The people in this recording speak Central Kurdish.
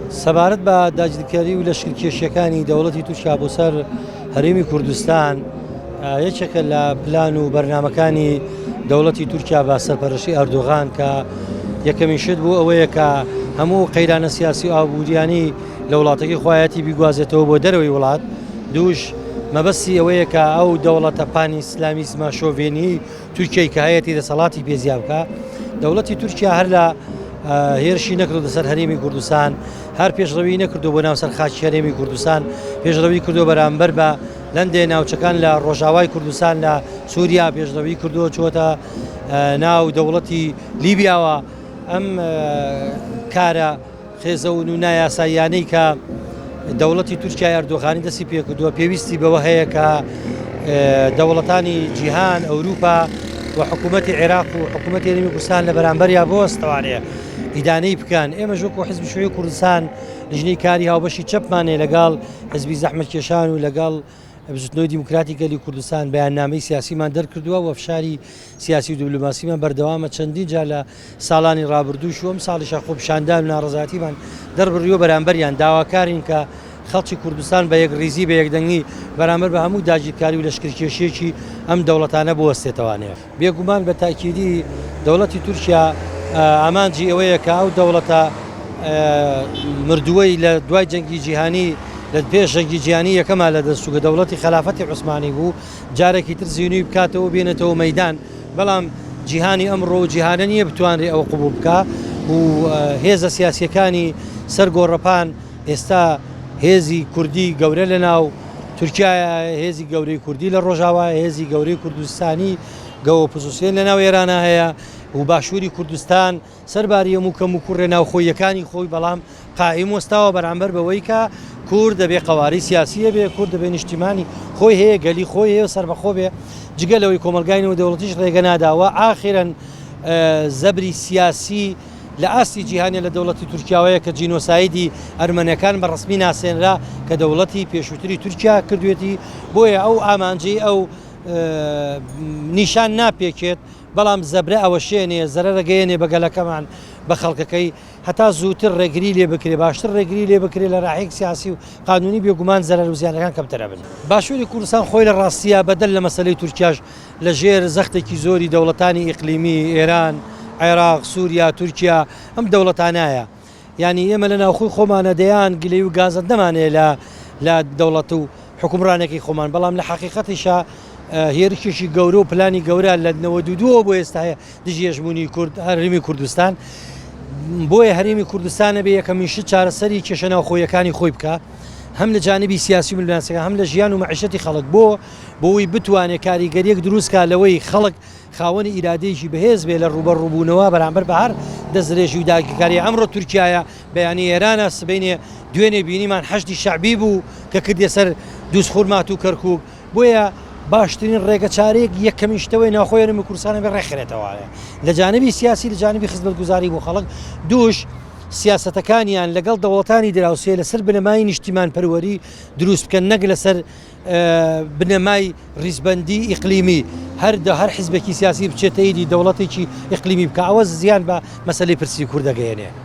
سەبارەت بە داگیرکەری و لەشکرکێشیەکانی دەوڵەتی تورکیا بۆ سەر هەرێمی کوردستان یەکێکە لە پلان و بەرنمەکانی دەوڵەتی تورکیا بە سەرپەرشتی ئەردۆغان کە یەکەمین شت بوو ئەوەیە کە هەموو قەیرانە سیاسی و ئابووریانی لە وڵاتەکەی خۆیەتی بیگوازێتەوە بۆ دەرەوەی وڵات دووش مەبەستی ئەوەیە کە ئەو دەوڵەتە پانی ئیسلامیزمە شۆڤێنی تورکیای کە هەیەتی دەسەڵاتی پێ زیا بکا. دەوڵەتی تورکیا هەر لە هێرشی نەکردۆتە سەر هەرێمی کوردستان، هەر پێشڕەوی نەکردو بۆ ناو سەر خاکی هەرێمی کوردستان، پێشڕەوی کردو بەرامبەر بە لەندێ ناوچەکان لە ڕۆژاوای کوردستان لە سووریا پێشڕەوی کردو چووەتە ناو دەوڵەتی لیبیاوە. ئەم کارە قێزەون و نایاساییانەی کە دەوڵەتی تورکیای ئەردۆغانی دەستی پێکردووە پێویستی بەوە هەیە کە دەوڵەتانی جیهان ئەوروپا و حکوومەتی عێراق و حکوومەتی هەرێمی کوردستان لە بەرامبەریا بوەستەوانەیە ئیدانەی بکەن ئێمەش وەکو حزبی شوعی کوردستان لیژنەی کاری هاوبەشی چەپمانەیە لەگەڵ حزبی زەحمەتکێشان و لەگەڵ بزوتنەوەی دیموکراتی گەلی کوردستان بەیاننامەی سیاسیمان دەرکردووە و فشاری سیاسی و دیبلۆماسیمان بەردەوامە چەندین جار لە ساڵانی ڕابردووش و ئەم ساڵیشا خۆپیشاندان و ناڕەزایەتیمان دەربڕیوە بەرامبەریان داواکارین کە خەڵکی کوردستان بە یەکڕیزی بە یەکدەنگی بەرامبەر بە هەموو داگیرکاری و لەشکرکێشییەکی ئەم دەوڵەتانە بوەستێتەوانێ. بێگومان بە تاکیدی دەوڵەتی تورکیا ئامانجی ئەوەیە کە ئەو دەوڵەتە مردووەی لە دوای جەنگی جیهانی لە پێش جەنگی جیهانی یەکەما لە دەست چوو کە دەوڵەتی خەلافەتی عوسمانی بوو جارێکی تر زیینووی بکاتەوە و بێنێتەوە مەیدان بەڵام جیهانی ئەمڕۆ و جیهانە نییە بتوانرێ ئەوە قبوڵ بکا و هێزە سیاسیەکانی سەر گۆڕەپان ئێستا هێزی کوردی گەورە لە ناو تورکیایە، هێزی گەورەی کوردی لە ڕۆژاوایە، هێزی گەورەی کوردستانی گەوە ئۆپۆزسیۆن لە ناو ئێرانە هەیە و باشووری کوردستان سەرباری هەموو کەموکوڕێ ناوخۆییەکانی خۆی بەڵام قائیم وەستاوە بەرامبەر بەوەی کە کورد دەبێ قەوارەی سیاسی هەبێ، کورد دەبێ نیشتیمانی خۆی هەیە، گەلی خۆی هەیە و سەربەخۆ بێ، جگە لەوەی کۆمەڵگای نێودەوڵەتیش ڕێگە نادا و ئاخیرەن زەبری سیاسی لە ئاستی جیهانیە لە دەوڵەتی تورکیاوەیە کە جینۆسایدی ئەرمەنەکان بە ڕەسمی ناسێنرا کە دەوڵەتی پێشووتری تورکیا کردوێتی، بۆیە ئەو ئامانجەی ئەو نیشان ناپێکێت، بەڵام زەبرە ئەوەشێنێ، زەرەر ئەگەیەنێ بە گەلەکەمان، بە خەڵکەکەی، هەتا زووتر ڕێگری لێ بکرێ، باشتر ڕێگری لێ بکرێ لە ڕاهێک سیاسی و قانوونی بێگومان زەرەر و زیانەکان کەمتر ئەبن. باشووری کوردستان خۆی لە ڕاستیا بەدەر لە مەسەلەی تورکیاش لە ژێر زەختێکی زۆری دەوڵەتانی ئیقلیمی، ئێران، عێراق، سووریا، تورکیا، ئەم دەوڵەتانایە. یانی ئێمە لە ناوخۆی خۆمانە دەیان گلەی و گازەندەمان هەیە لە لە دەوڵەت و حوکمڕانەکەی خۆمان، بەڵام لە حەقیقەتیشا هێرشێکی گەورە و پلانی گەورە لە 92 ەوە بۆ ئێستا هەیە دژی هەژموونی کورد هەرێمی کوردستان. بۆیە هەرێمی کوردستان ئەبێ یەکەمین شت چارەسەری کێشە ناوخۆییەکانی خۆی بکا هەم لە جانبی سیاسی و ململانێکان هەم لە ژیان و مەعیشەتی خەڵک بۆ بۆی بتوانێت کاریگەریەک دروست کا لەوەی خەڵک خاوەنی ئیرادەیەکی بەهێز بێ لە ڕووبەڕووبوونەوە بەرامبەر بە هەر دەستدرێژی و داگیرکاری ئەمڕۆ تورکیایە بەیانی ئێرانە سبەینێ دوێنێ بینیمان حەشدی شەعبی بوو کە کردیە سەر دووزخورمات و کەرکوک بۆیە باشترین ڕێگە چارەیەک یەکەمین شتەوەی ناوخۆی هەرێمی کوردستان بێ ڕێکخرێتەوە لە جانبی سیاسی لە جانبی خزمەتگوزاری بۆ خەڵک دووش سیاسەتەکانیان لەگەڵ دەوڵەتانی دراوسێ لەسەر بنەمای نیشتیمانپەروەری دروست بکەن نەک لەسەر بنەمای ڕیزبەندی ئیقلیمی، هەر هەر حیزبێکی سیاسی بچێت تەئیدی دەوڵەتێکی ئیقلیمی بکا ئەوە زیان بە مەسەلەی پرسی کورد دەگەیەنێ.